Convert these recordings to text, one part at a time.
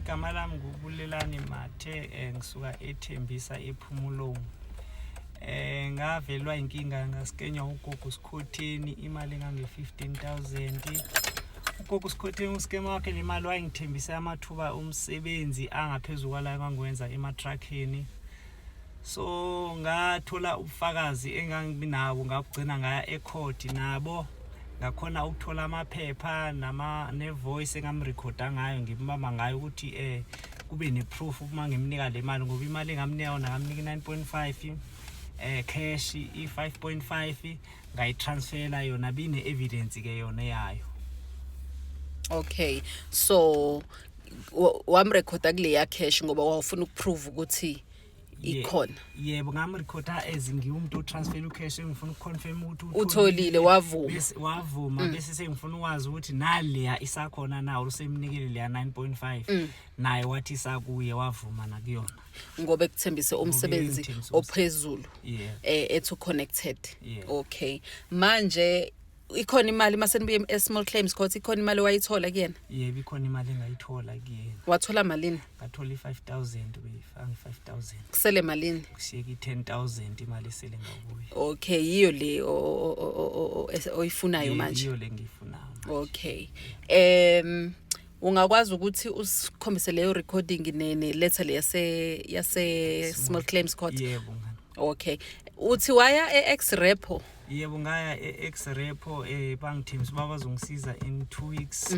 Igama lami nguBulelani Mathe, ngisuka eThembisa ePhumulong. Ngavelwa inkinga, ngaskenywa ugogo Sikhotheni imali engange 15,000. Ugogo Sikhotheni uskema wakhe le mali, wayengithembisa amathuba omsebenzi angaphezulu kwala engangiwenza ematrakheni. So ngathola ubufakazi enganginawo, ngakugcina ngaya ecourt nabo, ngakhona ukuthola amaphepha nama ne-voice engamrekhoda ngayo, ngimbamba ngayo ukuthi kube ne-proof uma ngimnika le mali, ngoba imali engamnika yona, ngamnika i-9.5 cash, i-5.5 ngayitransfera yona, bine-evidence ke yona yayo. Okay, so wamrekhoda kuleya cash ngoba wawufuna ukuprove ukuthi ikhona? Yebo, ngamrekhoda as ngiwumuntu otransfer ucash, engifuna ukuconfirm ukuthi utholile, wavuma. Bese wavuma, bese sengifuna ukwazi ukuthi naleya isakhona na, usemnikele leya 9.5. Naye wathi isakuye, wavuma nakuyona. Ngoba ekuthembise umsebenzi engithembise ophezulu, Yeah. Ethu connected. Yeah. Okay, manje ikhona imali masenibuye e-small claims court, ikhona imali owayithola kuyena? Yebo, ikhona imali engayithola kuyena. Wathola malini? Ngathola i-5000, beyifaka i-5000. Kusele malini? Kushiyeka i-10,000, imali esele ngakuye. Okay, yiyo le oyifunayo manje? Yiyo le ngiyifunayo manje. Okay, ungakwazi ukuthi usikhombise leyo recording ne letter le yase small claims court? Yebo, ngani. Okay, uthi waya e-ex repo? Yebo, ngaya e-ex repo, bangithembisa uba bazongisiza in 2 weeks,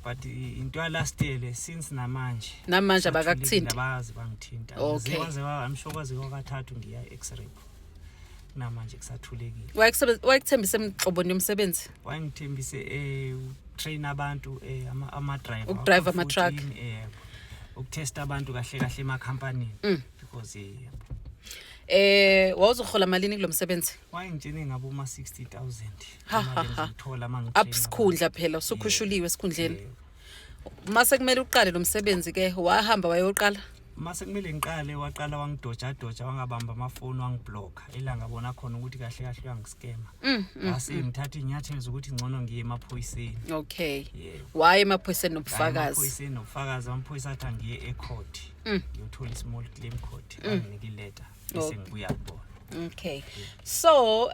but into ya last year le, since namanje Namanje sathulekile, abakakuthinti? Abazi bangithinta. Kwaze I'm sure kwaze kwakathathu ngiya e-ex repo, namanje kusathulekile. Wayekuthembise mhloboni yomsebenzi? Wayengithembise train abantu, ama driver. Ukudrive ama-truck. Ukutesta abantu kahle kahle emakhampanini, because Wawuzohola malini kulomsebenzi? Wayengitshene ngabo ma 60,000. Ha, ha, ha. Ngithola uma Up sikhundla phela, usukhushulIwe esikhundleni. Mase kumele uqale lo msebenzi ke, wahamba wayoqala? Mase kumele ngiqale, waqala wangidoja doja, wangabamba amafoni, wangiblocka, ilanga bona khona ukuthi kahle kahle uyangiskema. Ngase ngithatha iy'nyathelo zokuthi ngcono ngiye emaphoyiseni. Yebo. Waye emaphoyiseni Ngaya nobufakazi? Emaphoyiseni nobufakazi. Amaphoyisa athi angiye ecourt, ngiyothola i-small claim court, banginike ileta, bese ngibuya kubona. Okay, so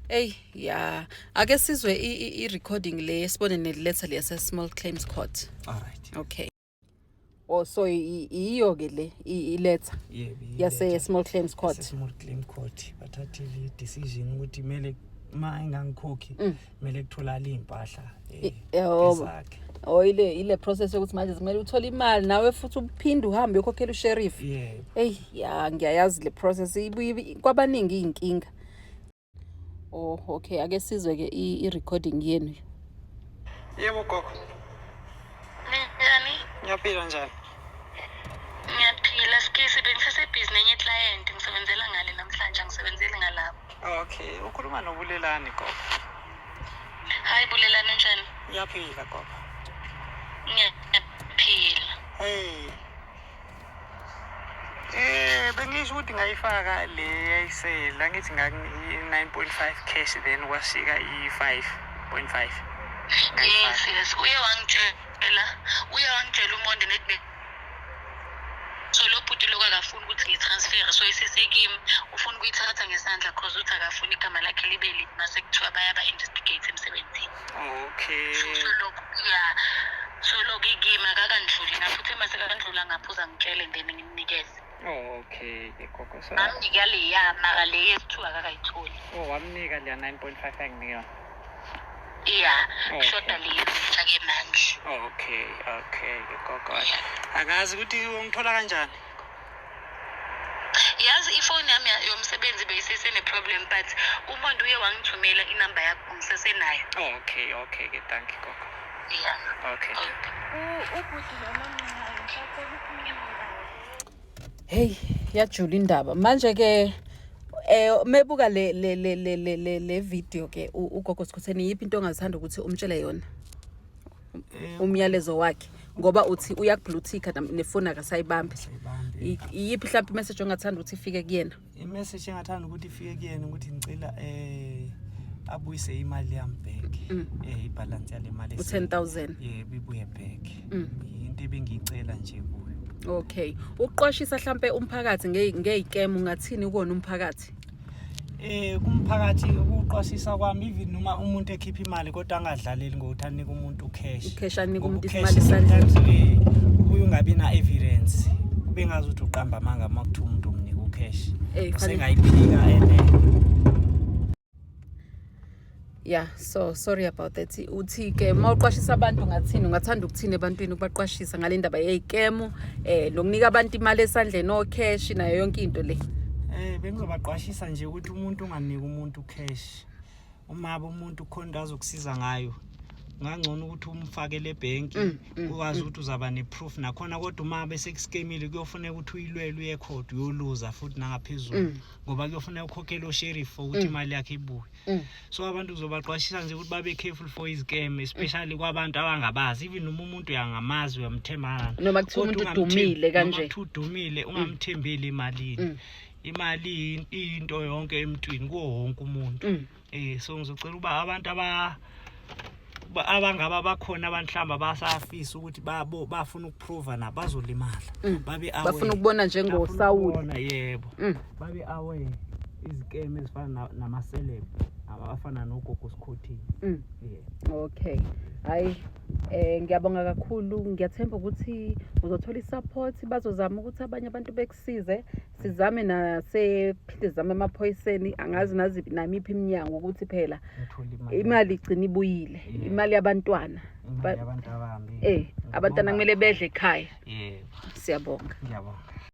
hey ya, ake sizwe i-recording le, sibone ne-letter le yase small claims court. All right. Okay. Oh, so iyo ke le i-letter Yebo. yase small claims court. Small claim court, bathathile i-decision ukuthi kumele ma engangikhokhi, kumele kutholakale iy'mpahla ezakhe. Oh, ile process yokuthi manje kumele uthole imali nawe futhi uphinde uhambe uyokhokhela usheriff. Yebo. Hey ya, ngiyayazi le process, ibuye kwabaningi iy'nkinga. Oh okay, ake sizwe ke i-recording yenu. Yebo, gogo. Ninjani? Ngiyaphila, njani? Ngiyaphila, Skisi. Bengisesebhizi nenye client, ngisebenzela ngale namhlanje, angisebenzeli ngalapho. Okay, ukhuluma noBulelani, gogo. Hayi Bulelani, unjani? Ngiyaphila, gogo. Ngiyaphila. Hey, bengisho ukuthi ngayifaka le yayisela, ngithi ngaki 9.5 cash, then kwashika i-5.5. Yes, uye wangitshela uMonde nethi so lo bhuti lokhu akafuni ukuthi ngitransfere, so isesekimi, ufuna ukuyithatha ngesandla cause uthi akafuni igama lakhe libe libi mase kuthiwa bayaba-investigate emsebenzini. So lokhu ya, so lokhu ikimi, akakandluli ngapho, uthe mase kakandlula ngapho uzangitshele, then ngimnikeze. Okay gogo, so Ngamnika leya, mara le yesi-two akakayitholi. Oh, wamnika leya 9.5 anginika yona? Ya, kushoda le yesitsha-ke manje. Okay gogo, angazi ukuthi ungithola kanjani. Yazi ifoni yami yomsebenzi beyisesene-problem, but uMonde uye wangithumela inamba yakho, ngisesenayo. Okay ke, thank you, gogo. Okay. Ubhuti lona mina ngisacela ukumnika. Hey, yajula indaba manje ke. Mebuka le video ke ugogo Sikhotheni, yiphi into ongathanda ukuthi umtshele yona, umyalezo wakhe, ngoba uthi uyakublue ticka nefoni akasayibambi? Sayibambi. Iyiphi mhlawumbe imessage ongathanda ukuthi ifike kuyena? Imessage engathanda ukuthi ifike kuyena ukuthi ngicela abuyise imali yami back, ibalance yale mali U-10,000. Yebo, ibuye back. Into ebengiyicela nje kuyo. Okay, uqwashisa hlampe umphakathi ngey'kemu, ungathini kuwona umphakathi? Kumphakathi, ukuqwashisa kwami, even noma umuntu ekhipha imali, kodwa angadlaleli ngokuthi anike umuntu ucash. Ucash, anike Ngoba umuntu ucash imali esandleni. sometimes, ubuye ungabi na-evidence, kube ngazuthi uqamba amanga uma kuthiwa umuntu umnika ucash. Usengayiphika and Yeah, so sorry about that. Uthi-ke uma uqwashisa abantu ungathini, ungathanda ukuthini ebantwini ukubaqwashisa ngale ndaba yey'kemu, nokunika abantu imali esandleni, o-cash, nayo yonke into le? Bengizobaqwashisa nje ukuthi umuntu unganiki umuntu cash. Uma abe umuntu khona into azokusiza ngayo, ngangcono ukuthi umfakele ebhenki, ukwazi ukuthi uzaba ne-proof nakhona. Kodwa uma besekuskemile, kuyofuneka ukuthi uyilwele, uye court, uyoluza futhi nangaphezulu, ngoba kuyofuneka ukhokhele osheriff for ukuthi imali yakhe ibuye. So abantu uzobaqwashisa nje ukuthi babe careful for izikem, especially kwabantu abangabazi. Even noma umuntu uyangamazi, uyamthembana, Noma kuthiwa kodwa umuntu udumile noma kanje. kuthiwa udumile, ungamthembeli emalini. Imali iyinto yonke emntwini, kuwo wonke umuntu. So ngizocela ukuba abantu abangaba bakhona, abantu mhlawumbe abasafisa ukuthi babo bafuna ukuprova nabo bazolimala, babe aware. Bafuna ukubona Bafuna njengoSawuli. ukubona, yebo. Babe aware izikem ezifana nama-celeb abafana noGogo Sikhotheni. Yeah. Okay, hayi, ngiyabonga kakhulu. Ngiyathemba ukuthi uzothola i-support, bazozama ukuthi abanye abantu bekusize, sizame nasephinde sizame emaphoyiseni, angazi nazi namiphi iminyango, ukuthi phela Ngithole imali. Imali igcina ibuyile. Imali yabantwana. Imali yabantu abambi. Abantwana kumele bedle ekhaya. Yebo. Siyabonga. Ngiyabonga.